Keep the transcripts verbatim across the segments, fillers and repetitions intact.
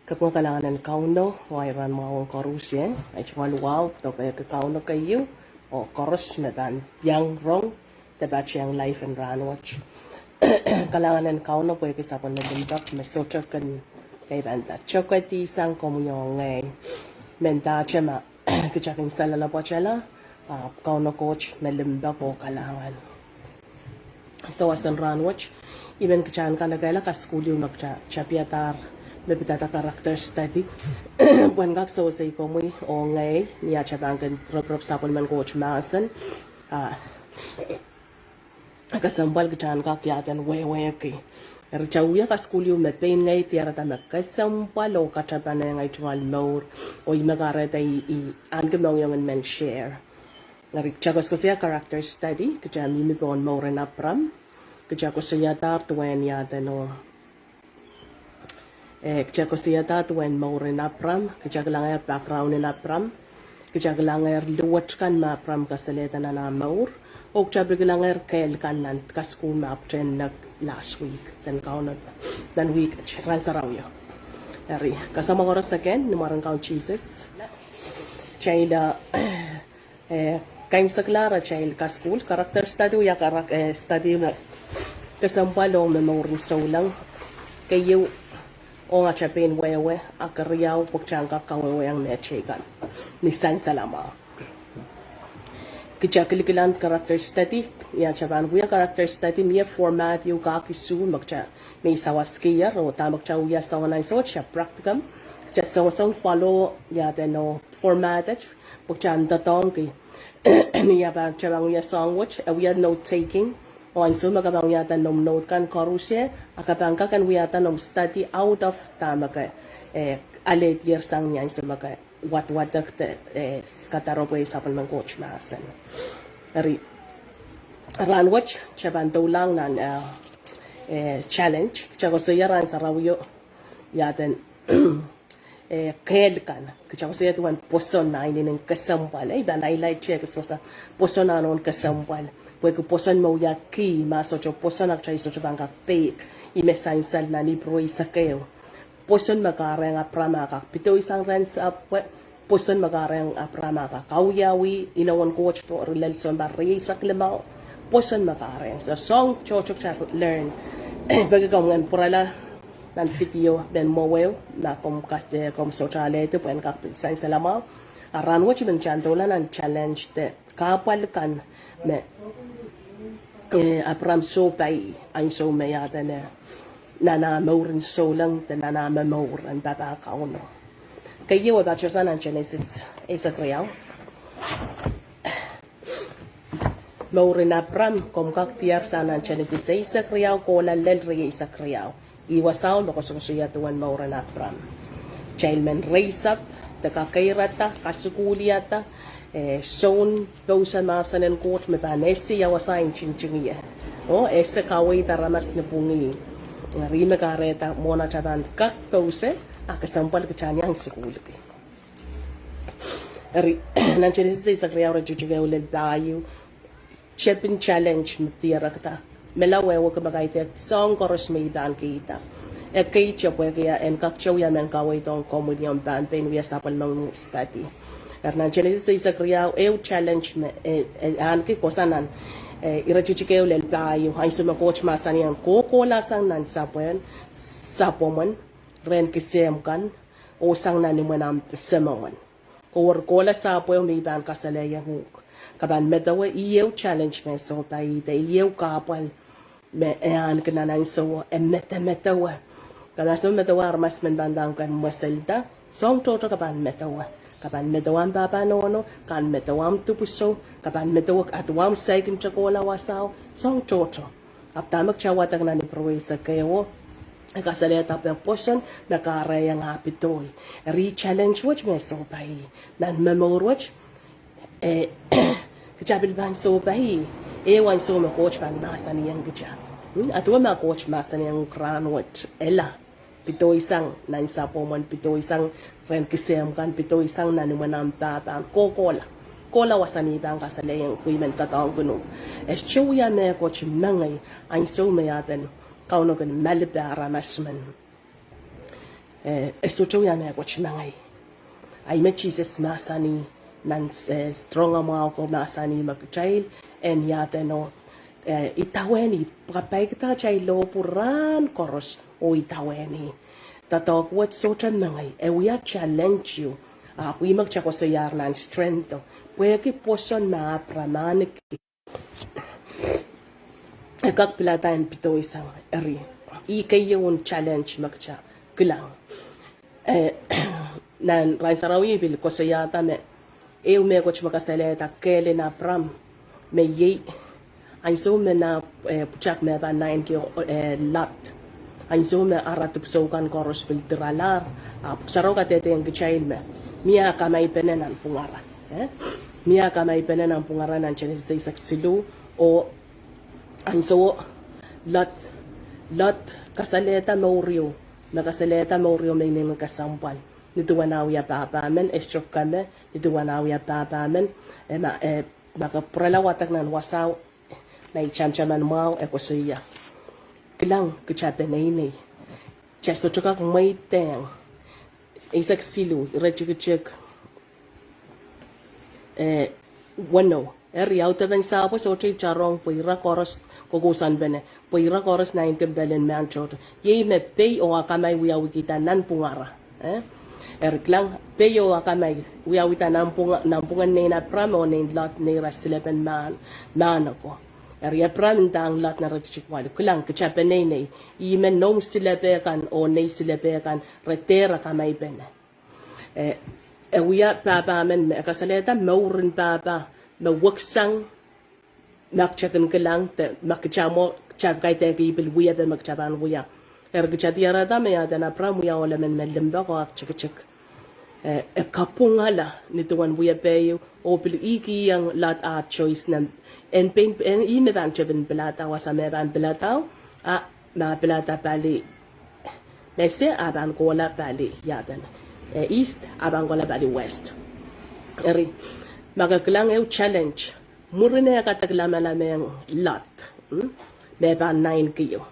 Kapinga kalahngan en Kauno, oh ei rahn mwahu ong koaros, eh, ei tungoal wahu, doke Kauno keieu, oh koaros me pahn iang rong, de pahn iang live en rahnwet. Kalahngan en Kauno pwehki sapwellime limpoak, me sohte kin, kei pahn da, tokedi sang komwi oh ngehi. Mendahte ma kita kin salalapwatala, ah, Kauno Koht me limpoak oh kalahngan. Sawas en rahnwet, I men kitail en kanekehla kasukuhl ieu me kita tapiadahr, me pidada character study. Pwehn kak sewese komwi oh ngehi, ni atail pahn kin roporop sapwellimen Koht mahsen. Ah, kesempwal kitail en kak iaden wehwehki. Eri kita wia kasukuhl ieu me pein ngehi diarada me kesempwal oh katapan ong ei tungoal mour. Oh I me kahrehda I, I ahneki mohngiong en men share. Eri kita koasokoasoia character study, kita mihmi pohn mour en Apram. Kita koasoiadahr duwen iaden oh. Eh, kita koasoiadahr duwen mour en Apram, kita kilangehr background en Apram, kita kilangehr luwet kan me Apram kasalehda nan ah mour, oh kita pil kilangehr kehl kan nan kasukuhl me apwtehn nek last week, de Kauno, nan wihk, rahn sarawio. Eri, kasamwo koaros again, ni mwaren Kaun Sises. Kitail, eh, kaimwiseklahr atail kasukuhl, character study, wia karak-, eh, study me kesempwal ong me mouren souleng. Keieu ong atail pein wehwe, ah keriau pwe kita en kak kawehwehiong mehteikan. Ni sansal mwahu. Kita kilikilang character study, ia kita pahn wia character study, mie format ieu kak isuh, me kita me I sawaskier, oh dahme kita wia soangen ansou, kita practicum, kita songosong follow, iaden oh format, pwe kita en doadoahngki. Ni ia pahn, kita pahn wia soahng wet, e wia note taking. Oh ansou me ke pahn wiahda noumw note kan koaros, a ke pahn kak en wiahda noumw study out of dahme ke, eh, alehdier sang ni ansou me ke wadwadek de, eh, kadaropwe sapwellimen Koht mahsen. Eri, rahnwet, kita pahn doulahng nan, eh, eh, challenge. Kita koasoia rahn sarawio, iaden eh, kehl kan. Kita koasoia duwen pwoson, ah inenen kesempwal, eh, I pahn highlight-ieng koasokoasoia pwoson ah nohn kesempwal. Pwehki pwoson me wia key, ma sohte pwoson a kita sohte pahn kak peik. I me sansal nan Ipru eisek ehu. Pwoson me kahrehiong Apram ah kak pidoisang rehn sapwe. Pwoson me kahrehiong Apram ah kak awiawi inowen Koht pohn rilel sounpar rieisek limau. Pwoson me kahrehiong. So, soahng tohto kita learn. Peki komw en pwurala nan video men mwowe, ma komw kas-, eh, komw sohte alehdi, pwehn kak pil sansal mwahu. A rahnwet I men kitail en doula nan challenge de kahpwal kan me, eh, Apram sohpai ansou me iaden, eh, nan ah mouren souleng de nan ah momour en papah Kauno. Keieu e patohsang nan Genesis eisek riau. Mouren Apram, komw kak diar sang nan Genesis eisek riau kohla lel rieisek riau. Ih wasao me koasokoasoia duwen mouren Apram. Kitail men raise up, de kakeirada, kasukuhliada, eh, soun pousehla mahsen en Koht me pahn ese ia wasa e ntingting ie. Oh, ese kaweid aramas ni pwung ih. Eri me kahrehda mwohn atail pahn kak pousehla, a kesempwal kitail en iang sukuhlki. Eri, nan Genesis eisek riau, iretikitik ehu lel pahieu, tepin challenge me diarekda. Mela wehwehki me kaidehn soahng koaros me I pahn kihda. Ekei tepwehki ia en kak towia mehn kaweid ong komwi ni omw pahn pein wia sapwellimen study. Eri nan Genesis eisek riau, ehu challenge me, eh, eh, ahneki kohsang nan, eh, iretikitik ehu lel pahieu, ansou me Koht mahsanihong kohkohla sang nan sapwen, sapwomwen, rehn kisehm kan, oh sang nan imwen ahmw semomwen. Kohwor kohla sapweo me I pahn kasalehiong uhk. Ke pahn medewe ih ehu challenge me sohpai de ih ehu kahpwal me e ahneki nan ansouo, e medemedewe. Ke pahn sou medewe aramas men pahn dang ken mweselda, soahng tohto ke pahn medewe. Ke pahn medewe ahmw pahpa nohno, ke pahn medewe ahmw dipwisou, ke pahn medewe aduwe ahmw saikinte kohla wasao, soahng tohto. Ahpw dahme kita wadek nan Ipru eisek ehu, e kasalehda me pwoson me kahrehiong ah pidoi. Eri challenge wet me sohpai nan momour wet, eh, kita pil pahn sohpai, ehu ansou me Koht pahn mahsanihong kita. Hmm, aduwe ma Koht mahsanihong uhk rahnwet, ela, pidoisang nan sapwomwen, pidoisang rehn kisehm kan, pidoisang nan imwen ahmw pahpa, kohkohla. Kohla wasa me I pahn kasalehiong pwe I men doadoahngkin uhk. E sohte wia mehkot mengei ansou me iaden Kauno kin malipe aramas men. Eh, e sohte wia mehkot mengei. Ahi me Sises mahsanih nan, eh, rongamwahu ko, mahsanih me kitail en iadeno, eh, idawehn ih, kapaikada atail lohpwu rahn koaros oh idawehn ih. Doadoahk wet sohte mengei, e wia challenge ieu. Ahpw ih me kitail koasoiahr nan strength o. Pwehki pwoson me Apraam ahneki, e kak pilada en pedoisang. Eri, ih keieun challenge me kitail kilang. Eh, nan rahn sarawi I pil koasoiahda me ehu mehkot me kasalehda kehl en Apraam, me iei, ansou me nah, eh, pwutak me pahn naineki, eh, Lot. Ansou me ara dipwisou kan koaros pil diralahr, ahpw Pwuhk Sarawi kadehdehiong kitail me mie akamaipene nanpwungara. Eh? Mie akamaipene nanpwungara nan Senesis eisek siluh, oh ansouo Lot, Lot kasalehda mour ieu, me kasalehda mour ieu me inenen kesempwal. Ni duwen ah wia pahpa men, e sohte keme, ni duwen ah wia pahpa men, e ma, e ma ke pwurala wadek nan wasao, ma I tamataman mwahu e koasoia. Kilang, kitail peneinei. Kitail sohte kak mweidehng. Eisek siluh, iretikitik, eh, weneu. Eri audepen sahpwo sohte ipwsarohng pwe ira koaros kokousoanpene, pwe ira koaros naineki pelin mahn tohto. Iei me pei oh akamai wiawihkihda nanpwungara. Eh? Eri kilang, pei oh akamai wiawihda nanpwung-, nanpwungen nein Apraam oh nein Lot, neira silepen mahn, mahn ako. Eri Apraam ndahng Lot nan iretikitik waluh, kilang, kitail peneinei, ih me noumw silepe kan oh nei silepe kan re dehr akamaipene. Eh, e wia pahpa men me e kasalehda mouren pahpa me weksang, ma kitail kin kilang de ma kitail mwo, kitail kaidehk ih pil wiepe me kitail pahn wia. Eri kitail diarada me iadeno Apraam wia ohl emen me limpoak oh aktikitik. Eh, e kapwungala ni duwen wiepe ieu, oh pil ih kihong Lot ah choice nan, en pein, en ih me pahn tepin pilada wasa me pahn pilada, ah, ma pilada pali ese, ah pahn kohla pali iadeno, eh, east, ah pahn kohla pali west. Eri, ma ke kilang ehu challenge, mwurin e kadek lamalamehng Lot, mm, me pahn naineki ieu.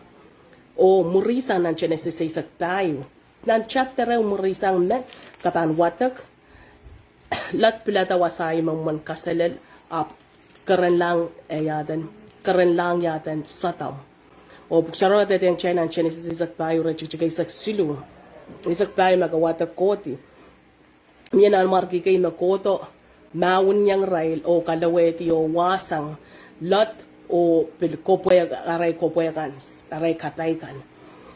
Oh mwuri sang nan Senesis eisek pahieu. Nan chapter ehu mwuri sang me ke pahn wadek, Lot pilada wasa ieu me mwomwen kaselel, ahpw kerenlahng, eh, iadeno, kerenlahng iadeno Sodom. Oh Pwuhk Sarawi kadehdehiong kitail nan Senesis eisek pahieu, iretikitik eisek siluh. Eisek pahieu, ma ke wadek kohdi, mie nanmwarki kei me kohdo mahweniong irail oh kalowehdi oh wahsang Lot oh pil kopwe, arail kopwe kan, arail kapai kan.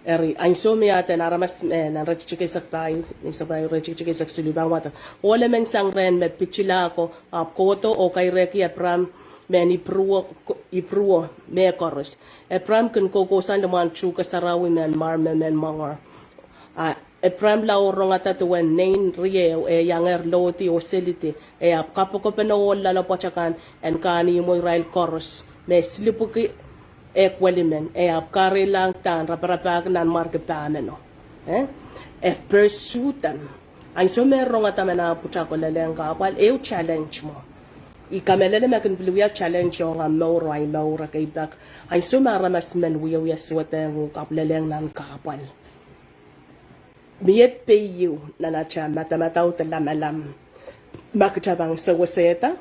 Eri ansou me iadeno aramas, eh, nan iretikitik eisek pahieu, eisek pahieu, iretikitik eisek siluh, pahn wadek, ohl emen sang rehn me pitila ako, ahpw kohdo oh kairehki Apraam mehn Ipruo, Ipruo mehkoaros. Apraam kin kokousoan limwahn tuhke sarawi mehn Mamre mehn Mamre. Ah, Apraam lao rongada duwen nein rieo, e iangehr lohdi oh selidi, e ahpw kapokopene ohl loalopwoat akan en kahnihmwo irail koaros me silipwuki ehk welimen, e ahpw kahreilahng dahn raparapahki nanmwarki pahmeno. Eh? E pursue them. Ansou me rongada me nah pwutak oh lelehng kahpwal, ehu challenge mwo. I kamehlele me kin pil wia challenge ong ah mour oh ahi mour ekei pak. Ansou me aramas men wiewia suwedehng uhk ahpw lelehng nan kahpwal, mie pei ieu nan atail madamadau de lamalam ma kitail pahn sewesehda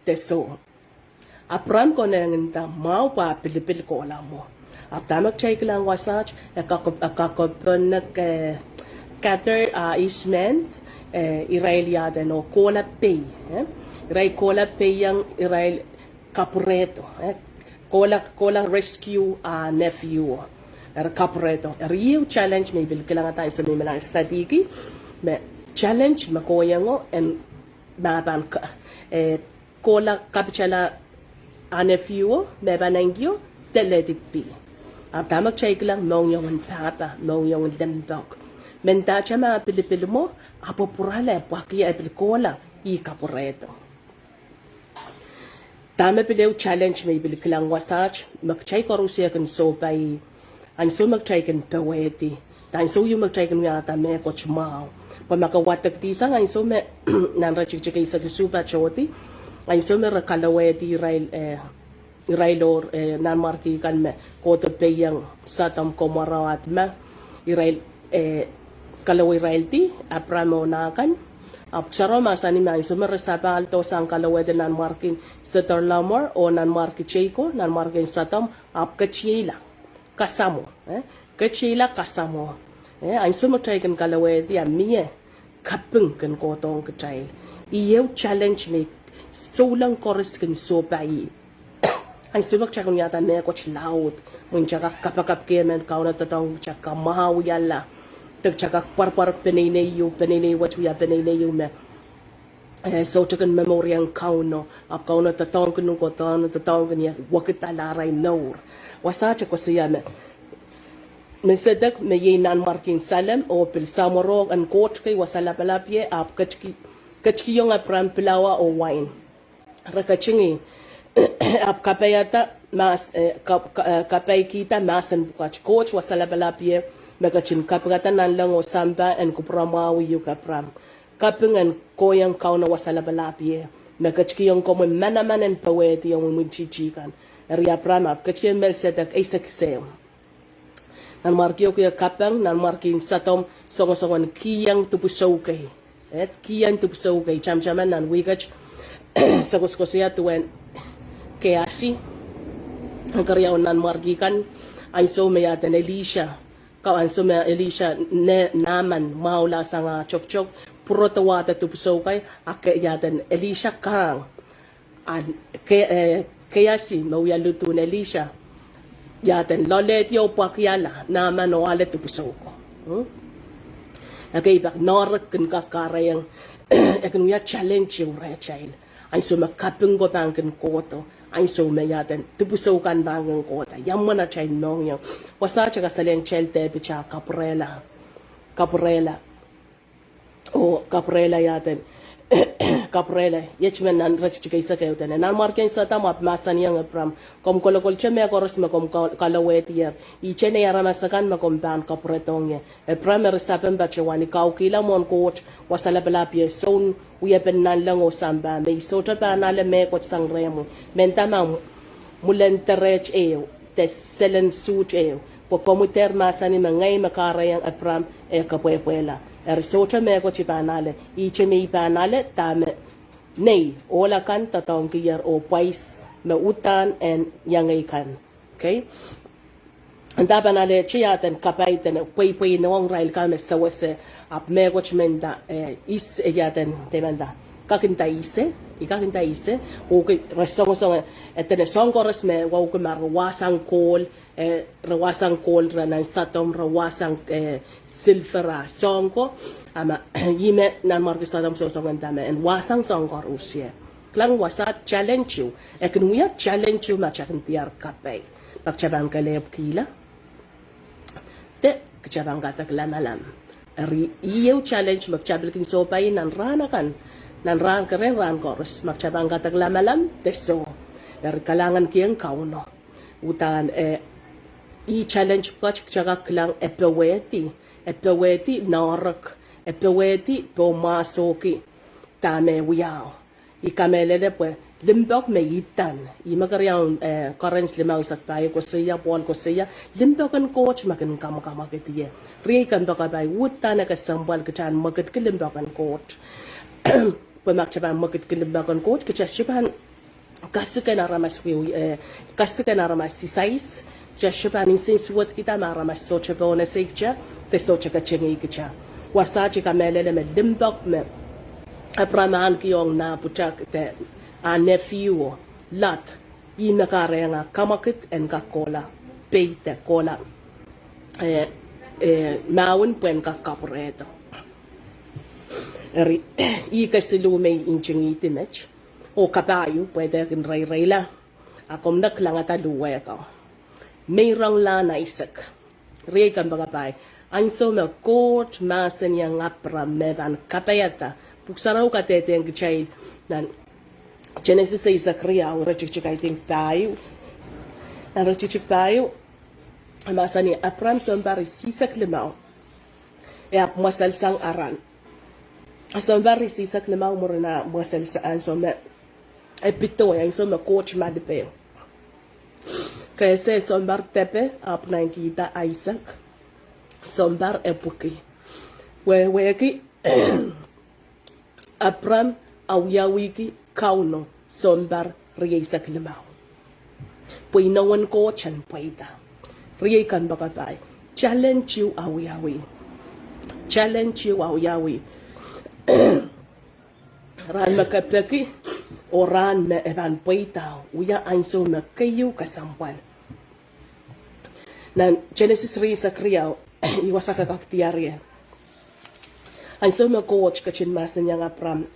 de soh. Apraam konehng nda mwahu pwe ah pilipil kohla mwo. Ahpw dahme kitail kilang wasaht, e kak-, e kakopene, eh, gather, ah, his men, eh, irail iadeno kohla pei, eh? Irail kohla peiong irail kapwurehdo, eh? Kohla, kohla rescue ah nephew o. Eri kapwurehdo. Eri ehu challenge me I pil kilangada ansou me I men studyki, me challenge me kohiengo en ma pahn ka-, eh, kohla kapitala ah nephew o, me pahn nainkio, de let it be. Ahpw dahme kitail kilang, mohngiong en pahpa, mohngiong en limpoak. Mendahte ma ah pilipil mwo, ah pwupwurala, pwehki e pil kohla ih kapwurehdo. Dahme pil ehu challenge me I pil kilang wasaht, me kitail koaros kin sohpai, ansou me kitail kin powehdi, de ansou ieu me kitail kin wiahda mehkot mwahu. Pwe ma ke wadekdi sang ansou me, nan iretikitik eisek isuh patohdi, ansou me re kalowehdi irail, eh, irail oh, eh, nanmwarki kan me kohdo peiong Sodom, Gomorrah, Admah, irail, eh, kalowe irail di, Abram oh nah kan. Ahpw Sara mahsanih me ansou me re sapahldo sang kalowehdi nanmwarkien Kedorlaomer oh nanmwarki Seiko, nanmwarkien Sodom, ahpw ketieila kasamwo, eh, ketieila kasamwo. Eh, ansou me kitail kin kalowehdi, a mie kaping kin kohdohng kitail. Ih ehu challenge me souleng koaros kin sohpai. Ansou me kitail kin wiahda mehkot laud, mwein kitail kak kapakapki emen Kauno doadoahngki kitail kamwahuwiala, de kitail kak pwarpwarki peneinei ieu, peneinei wet wia peneinei ieu me, eh, sohte kin momourieng Kauno, ahpw Kauno doadoahngki, Kauno doadoahngki ie wekidala arail mour. Wasa kitail koasoia me Melkisedek me iei nanmwarkien Salem oh pil samworo en Koht kei Wasa Lapalap ie, ahpw ketki, ketkihong Abram pilawa oh wain. Re ketingih, ahpw kapaiada mahs-, eh, kap-, ka-, eh, kapaikihda mahsen pwukat. Koht Wasa Lapalap ie, me ketin kapikada nanleng oh sampah en kupwuramwahu iuk Abram. Kaping en kohieng Kauno Wasa Lapalap ie, me ketikihong komwi manaman en powehdi omwi imwintihti kan. Eri Abram ahpw ketikihong Melkisedek eisek ise. Nanmwarkio kio kaping, nanmwarkien Sodom songosong en kiheng dipwisou kei. Eh, kiheng dipwisou kei, tamataman nan wihket se koasokoasoia duwen Keasi, keriaun nanmwarki kan, ansou me iaden Elisa, ka ansou me Elisa, ne, Naaman mwahula sang ah tokutok, pwurodo wahda dipwisou kei, a ke iaden Elisa kahng. A Ke-, eh, Keasi me wia lidun Elisa, iaden loalehdi oh pwakihala Naaman oh ale dipwisou ko. Hmm? Ekei pak noahrok kin kak kahrehiong, e kin wia challenge ieu rehtail. Ansou me kaping ko pahn kin kohdo, ansou me iaden dipwisou kan pahn kin kohdo, ia mwomwen atail mohngiong? Wasa kitail kasalehiong kitail dehpit ah kapwurehla, kapwurehla. Oh kapwurehla iaden, kapwurehla, iet me nan iretikitik eisek ehu dene, nanmwarkien Sodom ahpw mahsanihong Abram, komw kolokolte mehkoaros me komw ka-, kalowehdier, ihte nei aramas akan me komw pahn kapwuredohng ie. Abram eri sapeng patohwan, I kaukihla mwohn Koht Wasa Lapalap ie, soun wiepen nanleng oh sampah, me I sohte pahn ale mehkot sang rehmwi, mehnda ma mwulen dereht ehu de selen suht ehu, pwe komwi dehr mahsanih me ngehi me kahrehiong Abram eh kepwehpwehla. Eri sohte mehkot I pahn ale, ihte me I pahn ale dahme nei ohl akan doadoahngkier oh pwais me uhdahn en iengei kan. Okay? Nda pahn ale te iaden kapai dene pweipweinohng irail kan me sewese, ahpw mehkot mehnda, eh, ise, eh, iaden, de mehnda, I kak nda ise, I kak nda ise, okay, re songosong, eh, dene soahng koaros me wauki ma re wahsang kohl, eh, re wahsang kohl, re nan Sodom, re wahsang, eh, silver, ah, soahng ko, a ma, ih me nanmwarki Sodom songosong nda me en wahsang soahng koaros ie. Kilang wasa challenge ieu, e kin wia challenge ieu ma kitail kin diar kapai. Ma kitail pahn kelehpwkihla, de kitail pahn kadek lamalam. Eri ih ehu challenge me kitail pil kin sohpai nan rahn akan, nan rahn keren rahn koaros, ma kitail pahn kadek lamalam de soh. Eri kalahngan kihong Kauno. Uhdahn, eh, ih challenge pwukat kitail kak kilang e powehdi, e powehdi noahrok, e powehdi poh mwahsohki dahme wiahu. I kamehlele pwe limpoak me idan, ih me keriaun, eh, Korint limau eisek pahieu koasoia, Pohl koasoia, limpoak en Koht me kin kamwakamwakid ie. Riei kompoakepahi, uhdahn e kesempwal kitail en mwekidki limpoak en Koht. Pwe ma kitail pahn mwekidki limpoak en Koht, kitail sohte pahn kasiken aramas wiawi, eh, kasiken aramas isais, kitail sohte pahn nsensuwedkihda me aramas sohte pohnese kitail, de sohte ketingih kitail. Wasa I kamehlele me limpoak me Abram ahneki ong nah pwutak de ah nephew Lot, ih me kahrehiong ah kamwakid en kak kohla pei de kohla, eh, eh, mahwen pwehn kak kapwurehdo. Eri, ih kesiluh me I ntingihdi met. Oh kapahieu, pwe dehr kin reireila. A komw kilangada luhwehkan. Meironglahn Aisek. Riei kompoakepahi. Ansou me Koht mahsanihong Abram me pahn kapaiada, Pwuhk Sarawi kadehdehiong kitail nan Genesis eisek riau, iretikitik, I think, pahieu. Nan iretikitik pahieu, mahsanih Abram sounpar isihsek limau, e ahpw mweselsang Haran. Sounpar isihsek limau mwurin ah mweselsang, ansou me e pidoi, ansou me Koht malipe. Kese sounpar depe, ahpw naitikihda Aisek. Sounpar epwiki. Wehwehki Abram awiawihki Kauno sounpar rieisek limau. Pwe inowen Koht en pweida. Riei kompoakepahi, challenge ieu awiawi. Challenge ieu awiawi. Rahn me ke peki, oh rahn me e pahn pweida, wia ansou me keieu kesempwal. Nan Genesis rieisek riau, I wasa ke kak diar ie. Ansou me Koht ketin mahsanihong Abram,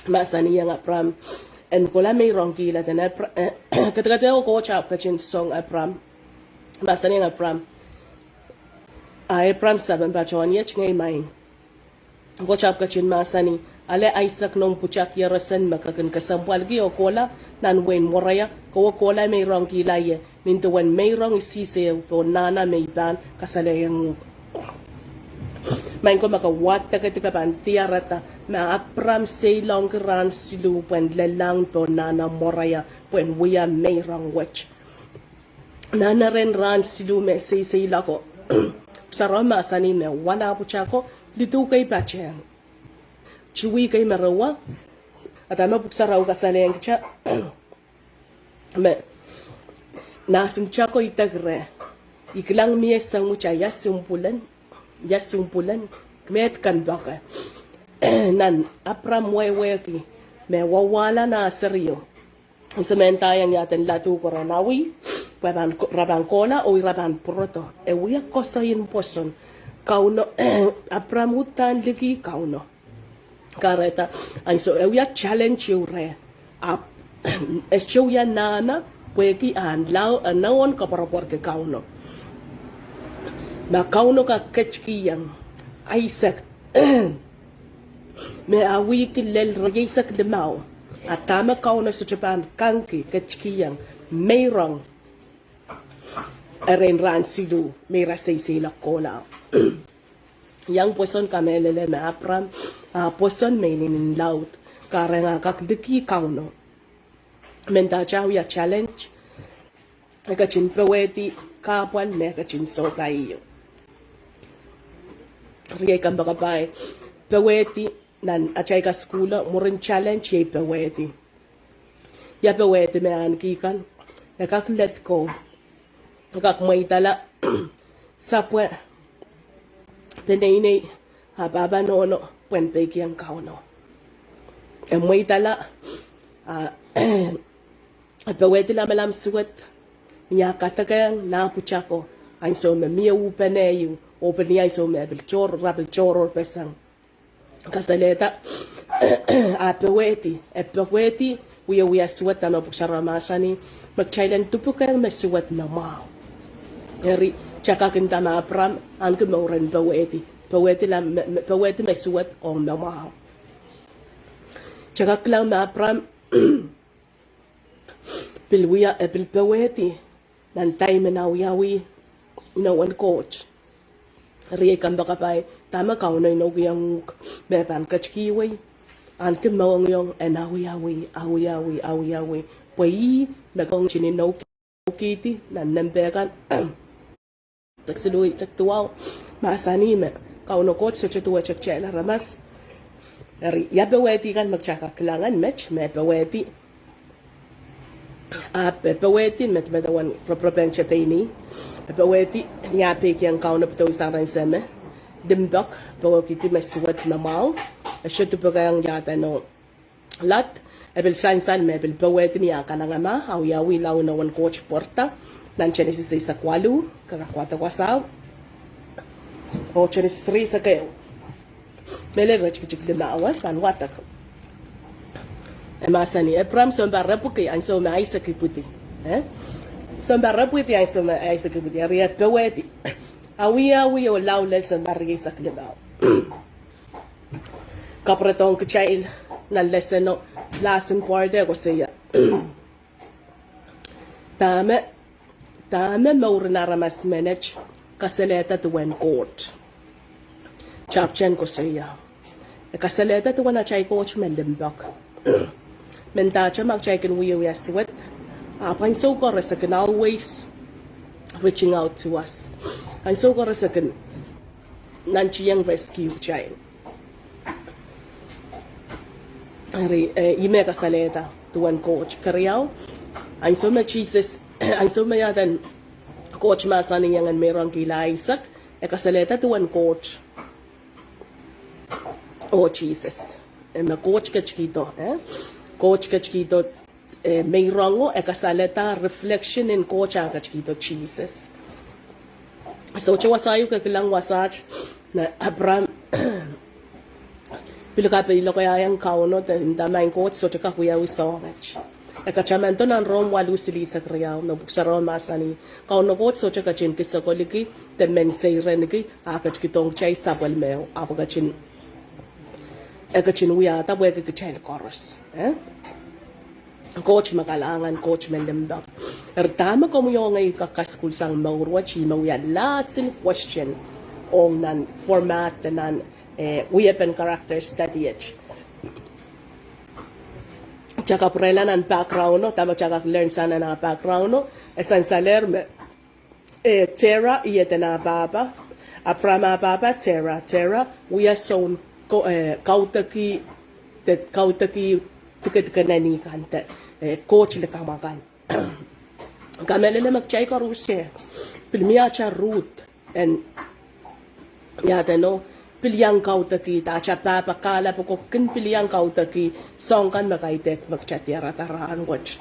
mahsanihong Abram en kohla meirongkihla, dene Abra-, eh, kedekede o Koht ahpw ketin song Abram, mahsanihong Abram, a Abram sapeng patohwan iet ngei maing. Koht ahpw ketin mahsanih, ale Aisek noumw pwutak Ierosen me ke kin kesempwalki oh kohla nan wehin Moraia, kowe kohla meirongkihla ie, nin duwen meirong isihs ehu pohn nahna me I pahn kasalehiong uhk. Maing ko, ma ke wadekedi ke pahn diarada me Abram seiloangki rahn siluh pwehn lellahng pohn nahna Moraia pwehn wia meirong wet. Nan erein rahn siluh me seiseilako, Pwuhk Sarawi mahsanih me wana pwutako lidu kei patehng. Tiwi kei me re wa, a dahme Pwuhk Sarawi kasalehiong kita, me s-, nahsin pwutako idek reh, I kilang mie sang wita ia sumpwulen, ia sumpwulen, met kan pake. Nan Abram wehwehki me wawala nah serio. Nsemen ndahiong ia den ladu ko ren awi, pwe pahn ko-, re pahn kohla oh ira pahn pwurodo. E wia koasoi en pwoson. Kauno, Abram uhdahn liki Kauno. Kahrehda, ansou e wia challenge ieu reh. Ahpw, e sohte wia nahna, pwehki ahn lao, eh, nohn koapworopworki Kauno. Ma Kauno kak ketikihong Aisek me awihki lel rieisek limau, a dahme Kauno sohte pahn kangki ketikihong meirong erein rahn siluh me ira seiseilak kohla. Iang pwoson kamehlele me Abram, a pwoson me inenen laud, kahrehda e kak liki Kauno. Mendahte e wia challenge, e ketin powehdi kahpwal me e ketin sohpai ie. Riei kompoakepahi, powehdi nan atail kasukuhlo, mwurin challenge iei powehdi. Ia powehdi me ahneki kan, e kak let go, e kak mweidala sapwe peneinei, a pahpa nohno pwehn peikiong Kauno. E mweidala, a, e powehdi lamalam suwed, ni ah kadekehiong nah pwutako, ansou me mie uhpene ieu, oh pil ni ansou me e pil tohr-, ra pil tohrohrpeseng. Kasalehda, a powehdi, e powehdi wiewia suwed, dahme Pwuhk Sarawi mahsanih, me kitail en dupwukehng me suwed me mwahu. Eri, kita kak nda me Abram ahneki mour en powehdi, powehdi la me, me, powehdi me suwed ong me mwahu. Kita kak kilang me Abram pil wia, e pil powehdi nan time en awiawi inowen Koht. Riei kompoakepahi, dahme Kauno inoukihong uhk me pahn ketikihwei? Ahneki mohngiong en awiawi, awiawi, awiawi. Pwe ih me Kauno ketin inoukihdi nan nempe kan. Eisek siluh, eisek duwau, mahsanih me Kauno Koht sohte duwehte kitail aramas. Eri, ia powehdi kan me kita kak kilang en met, me powehdi. Ahpw e powehdi, medemedewe wen roporop en tepeini. E powehdi, ni ah peikiong Kauno pedoi sang rehn Seme. Limpoak, powehdi me suwed me mwahu. E sohte dupwukehng ia edeno. Lad, e pil sansal me e pil powehdi ni ah kanengamah, awiawi lao inowen Koht pwarada, nan Genesis eisek waluh, ke kak wadek wasao. Oh Genesis rieisek ehu. Mehlel iretikitik limau, eh, pahn wadek. E mahsanih, Abram sounpar epwiki ansou me Aisek ipwidi. Eh? Sounpar epwidi ansou me Aisek ipwidi. Eri e powehdi. Awiawi oh lao lel sounpar rieisek limau. Kapwuredohng kitail nan leseno, last part e koasoia. Dahme, dahme mouren aramas menet kasalehda duwen Koht. Chapter en koasoia. E kasalehda duwen atail Koht me limpoak. Mendahte ma kitail kin wiewia suwed, ahpw ansou koaros e kin always reaching out to us. Ansou koaros e kin nantihong rescue kitail. Eri, eh, ih me kasalehda duwen Koht. Keriau, ansou me Sises, ansou me iaden Koht mahsanihong en meirongkihla Aisek, e kasalehda duwen Koht oh Sises. E me Koht ketikihdo, eh? Koht ketikihdo, eh, meirongo, e kasalehda reflection en Koht ah ketikihdo Sises. Sohte wasa ieu ke kilang wasaht, me Apraam pil kapei lokaia ong Kauno de nda, Maing Koht, sohte kak wiawi soanget. E katamando nan Rom waluh silihsek riau, me Pwuhk Sarawi mahsanih, Kauno Koht sohte ketin kisekoliki de men seireniki, ah ketikihdohng kitail sapwellimeo, ahpw e ketin, e ketin wiahda pwehki kitail koaros. Eh? Koht me kalahngan, Koht me limpoak. Eri dahme komwi oh ngehi kak kasukuhlsang mour wet, ih me wia last question ong nan format de nan, eh, wiepen character study et. Kitail kapwurehla nan background o, dahme kitail kak learn sang nan ah background o, e sansalehr me, eh, Tera, ih eden ah pahpa, Apraam ah pahpa, Tera, Tera wia soun ko-, eh, kaudeki, de kaudeki dikedik en eni kan de, eh, koht likamw akan. Kamehlele me kitail koaros, eh, pil mie atail root en, iadeno, pil iang kaudeki, de atail pahpa kahlap ko kin pil iang kaudeki soahng kan me kaidehk me kitail diarada rahnwet.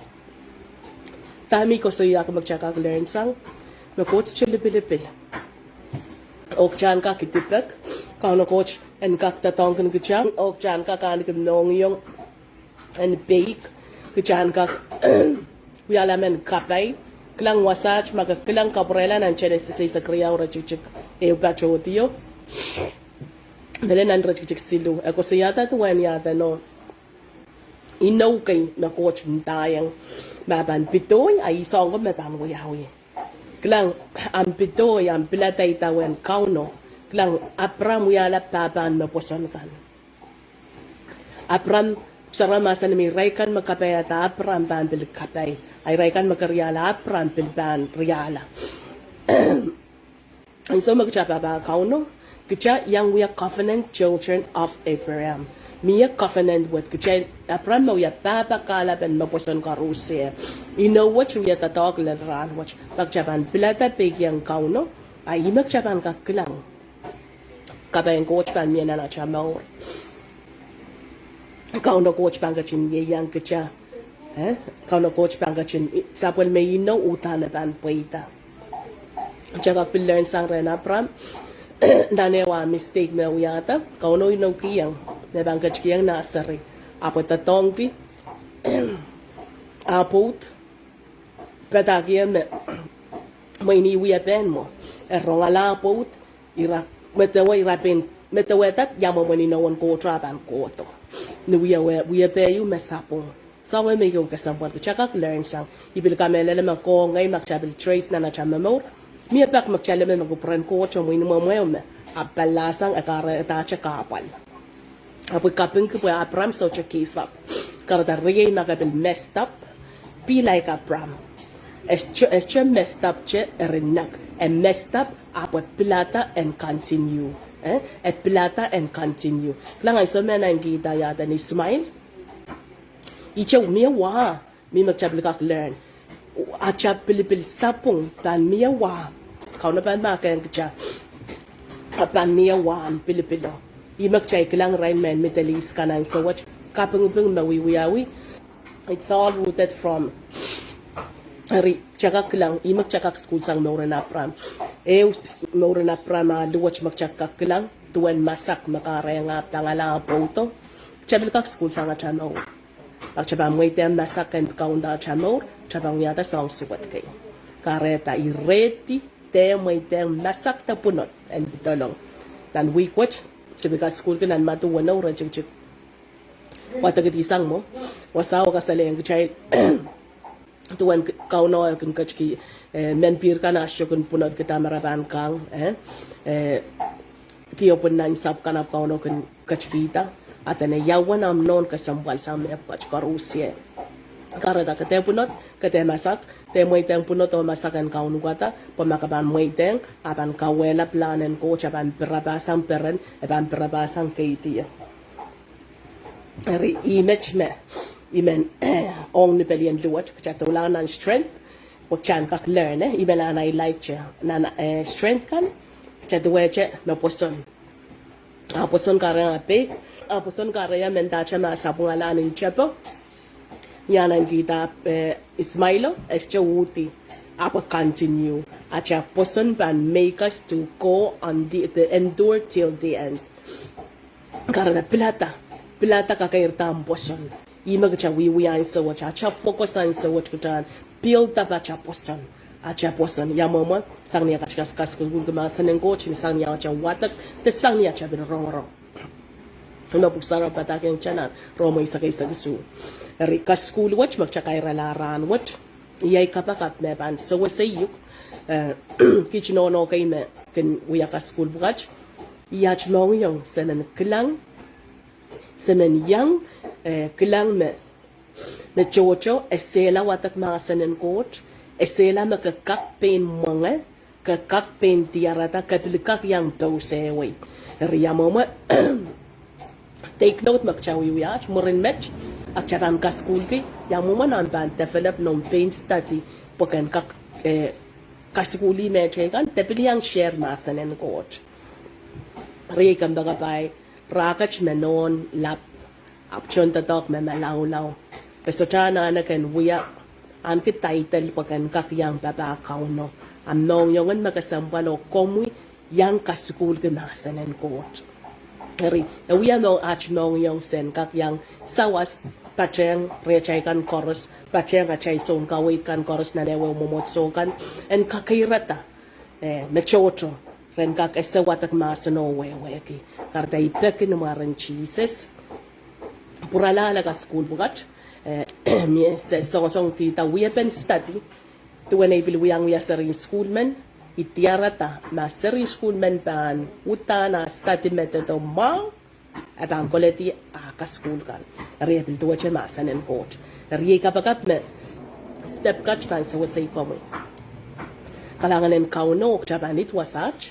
Dahme I koasoiahki me kitail kak learn sang, me Koht sohte lipilipil. Oh kitail en kak idipek, Kauno Koht en kak doadoahngkin kitail, oh kitail en kak ahneki mohngiong en peik, kitail en kak wiahla mehn kapai. Kilang wasaht, ma ke kilang kapwurehla nan Senesis eisek riau iretikitik ehu patohdo, mehlel nan iretikitik siluh, e koasoiahda duwen iadeno, inou kei me Koht ndaiong me pahn pidohi, a ih soahng ko me pahn wiawi. Kilang, ahmw pidohi, ahmw pilada idawehn Kauno. Kilang, Apraam wiahla pahpahn me pwoson kan. Apraam, Pwuhk Sarawi mahsanih me irail kan me kapaiada Apraam pahn pil kapai, a irail kan me keriahla Apraam pil pahn riahla. Ansou me kitail papah Kauno, kitail iang wia covenant children of Abraham. Mie covenant wet, kitail, Apraam me wia pahpa kahlapen me pwoson koaros. Inou wet wia doadoahk lel rahnwet, ma kitail pahn pilada peikiong Kauno, a ih me kitail pahn kak kilang kapai en Koht pahn mie nan atail mour. Kauno Koht pahn ketin ieiang kitail. Eh? Kauno Koht pahn ketin, sapwellime inou uhdahn e pahn pweida. Kitail kak pil learn sang rehn Apraam, nan ehu ah mistake me wiahda, Kauno inoukihong me pahn ketikihong nah seri, ahpw e doadoahngki ah pwoud, padahkih me mwein ih wiepen mwo, e rongala ah pwoud, ira, medewe, ira pein medewehda ia mwomwen inowen Koht ah pahn kohdo. Ni wiewe, wiepe ieu me sapwung. Soangen me I ong kesempwal kitail kak learn sang. I pil kamehlele me koh ngehi ma kitail pil trace nan atail momour, mie pak me kitail leme me kupwuren Koht oh mwein mwomwen me apwalahsang, e kahrehda atail kahpwal. Ahpw I kapingki pwe Apraam sohte give up. Kahrehda riei ma ke pil messed up, be like Apraam. E sohte, e sohte messed up te eri nek. E messed up ahpw e pilada en continue. Eh? E pilada en continue. Kilang ansou me e naitikihda iahden Ismail, ihte mie wah, mie me kitail pil kak learn. Atail pilipil sapwung pahn mie wah. Kauno pahn mahkohng kitail, pahn mie wah en pilipilo. Ih me kitail kilang irail mehn Middle East kan ansou wet, kapingping me wiewiawi. It's all rooted from, eri, kitail kak kilang, ih me kitail kak sukuhl sang mour en Apraam. Ehu mour en Apraam ah luwet me kitail kak kilang, duwen masak me kahrehda e pangala ah pwoudo. Kitail pil kak sukuhl sang atail mour. Ma kitail pahn mweidehng masak en kaunda atail mour, kitail pahn wiahda soahng suwed kei. Kahrehda I ready de mweidehng masak de pwunod en pedolong. Nan wihk wet, se pil kasukuhlki nan Madiu weneu iretikitik wadekidisang mwo, wasao kasalehiong kitail duwen Kauno e kin ketiki, eh, menpihr kan a sohte kin pwunodkihda me re pahn kang, eh, eh, kiopwin nan sahpw kan ahpw Kauno kin ketikihda. A dene ia uwen ahmw nohn kesempwal sang mehkot koarusie. Kahrehda ke dehr pwunod, ke dehr masak, dehr mweidehng pwunod oh masak en kaunopkihda, pwe ma ke pahn mweidehng, a pahn kauwehla pilahn en Koht, a pahn pirapasang peren, e pahn pirapasang keidi. Eri ih met me, I men ong ni pelien luwet, kita doula nan strength, pwe kita en kak learn, eh, I men ahn I like te, nan, eh, strength kan, kita duwehte me pwoson. A pwoson kahrehiong peik, a pwoson kahrehiong mendahte ma sapwungala nan tepo. Ia nan kihda, eh, Ismailo, e sohte uhdi. Ahpw continue. Atail pwoson pahn make us to go on the, the endure till the end. Kahrehda pilada, pilada kakeirda ahmw pwoson. Ih me kita wiewia ansou wet, atail focus ansou wet kita en build up atail pwoson. Atail pwoson, ia mwomwe, sang ni atail kasukuhlki mahsen en Koht, sang ni atail wadek, de sang ni atail pil rongorong. Ih me Pwuhk Sarawi padahkiong kita nan Rom eisek, eisek isuh. Eri kasukuhl wet me kita kairala rahn wet, iei kapakap me pahn sewese uhk, eh, kiht nohno kei me kin wia kasukuhl pwukat. Iei aht mohngiong se men kilang, se men iang, eh, kilang me, me tohto, esehla wadek mahsen en Koht, esehla me ke kak pein mwenge, ke kak pein diarada, ke pil kak iang pousehwei. Eri ia mwomwe, take note me kita wiewia, mwurin met, a kita pahn kasukuhlki, ia mwomwe nan pahn develop noumw pein study, pwe ken kak, eh, kasukuhlih mehteikan, de pil iang share mahsen en Koht. Riei kompoakepahi, rahn kat me nohn lap, ahpw tohndoadoahk me malaulau. Ke sohte anahne ken wia, ahneki title pwe ken kak iang papah Kauno. Ahmw mohngiong en me kesempwal oh komwi iang kasukuhlki mahsen en Koht. Eri, e wia me aht mohngiong se en kak iang sawas patehng rehtail kan koaros, patehng atail sounkaweid kan koaros nan ehuehu mwomwohdiso kan, en kakeirada, eh, me tohto, ren kak ese wadek mahsen oh wehwehki. Kahrehda I peki ni mwaren Sises. Pwuralahng kasukuhl pwukat, eh, mie se songosong kihda wiepen study, duwen ei pil wiahiong wia serihn sukuhl men, I diarada ma serihn sukuhl men pahn uhdahn ah study method mwahu, e pahn koledi ah kasukuhl kan. Eri e pil duwehte mahsen en Koht. Eri iei kapakap me step kat pahn sewesei komwi. Kalahngan en Kauno, kita pahn id wasaht.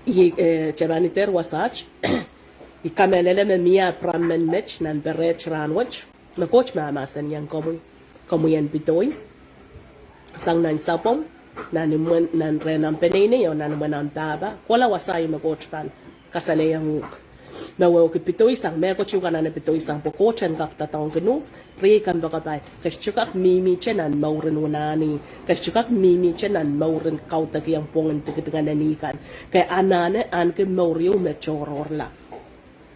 Iei, eh, kita pahn idehr wasaht. I kamehlele me mie apron men met nan pere rahn wet. Me Koht mahmahsen iang komwi, komwi en pedoi, sang nan sapwung, nan imwen, nan rehn ahmw peneinei, oh nan imwen ahmw pahpa, kohla wasa ieu me Koht pahn kasalehiong uhk. Me wehwehki pedoi sang, mehkot uhk anahne pedoi sang, pwe Koht en kak doadoahngkin uhk. Riei kompoakepahi, ke sohte kak mihmihte nan mouren unani, ke sohte kak mihmihte nan mouren kaudokiong pwongin dikedik en eni kan. Ke anahne ahneki mour ieu me tohrohrla.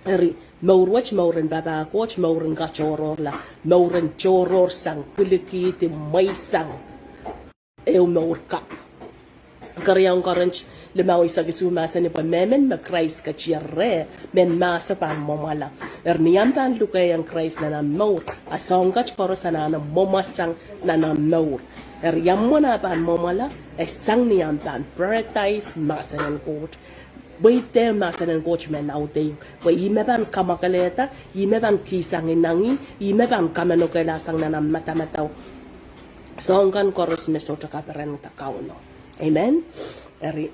Eri, mour wet, mouren papah Koht, mouren katohrohrla, mouren tohrohr sang, kilikihdi, mweisang ehu mour kapw. Keriau en Korint limau eisek isuh mahsanih pwe mehmen me Krais ketier reh, mehn mahso pahn mwomwala. Eri ni ahmw pahn lukehiong Krais nan ahmw mour, a soahng kat koaros anahne mwomwasang nan ahmw mour. Eri ia mwomwen ah pahn mwomwala, e sang ni ahmw pahn prioritize mahsen en Koht. Pwe ih de mahsen en Koht me laud ehu. Pwe ih me pahn kamwakelehda, ih me pahn kihsang inangih, ih me pahn kamenokelahsang nan ahmw madamadau soahng kan koaros me sohte kaperenda Kauno. Amen. Eri,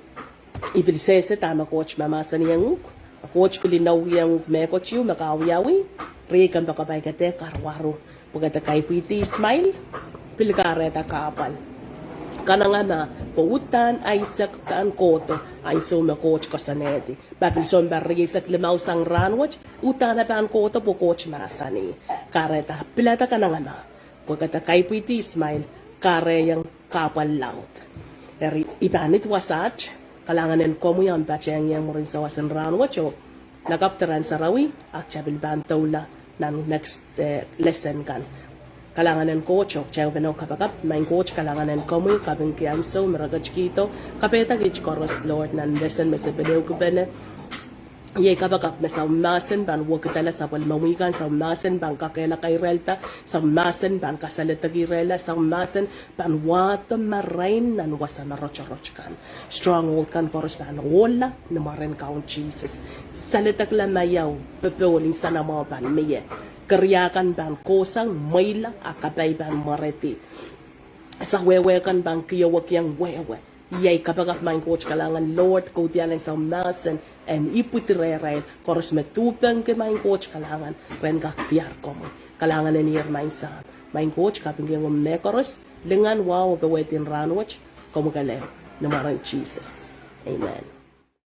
I pil sehse dahme Koht mahmahsanihong uhk. Koht pil inouiong uhk mehkot ieu me ke awiawi. Riei kompoakepahi, ke dehr karuwaru. Pwe ke dehr kaipwidi Ismail, pil kahrehda kahpwal. Kanengamah, pwe uhdahn Aisek pahn kohdo ansou me Koht koasoanehdi. Ma pil sounpar rieisek limau sang rahnwet, uhdahn e pahn kohdo pwe Koht mahsanih. Kahrehda pilada kanengamah, pwe ke dehr kaipwidi Ismail, kahrehiong kahpwal laud. Eri, I pahn id wasaht, kalahngan en komwi ahmw patehng iang mwurin sawas en rahnwet oh, nakapw de rahn sarawi, a kita pil pahn doula nan next, eh, lesson kan. Kalahngan en Koht oh, kita ehupene oh kapakap, maing Koht kalahngan en komwi, kapingki ansou me re ketikihdo, kapaiada kiht koaros Lord nan lesson me se pil ehukipene. Iei kapakap me soahng mahsen pahn wekidala sapwellimomwi kan, soahng mahsen pahn kakehla kairehla, soahng mahsen pahn kasaledekirehla, soahng mahsen pahn wahdo marain nan wasa me rotorot kan. Stronghold kan koaros pahn ohla ni mwaren Kaun Sises. Saledekla maiau, popohl, nsenamwahu pahn mie. Keriau kan pahn kohsang, mweila, a kapai pahn mweredi. Sawehwe kan pahn kihwekiong wehwe. Iei ai kapakap, maing Koht kalahngan, Lord, kaudiahl en soumahsen en ipwidi rehrail koaros me duhpengki, maing Koht kalahngan, ren kak diar komwi. Kalahngan en ihr, maing Sahm. Maing Koht, kapingkihong mehkoaros, lingan, wahu, oh powehdi en rahnwet, komwi kelehpw. Ni mwaren Sises. Amen.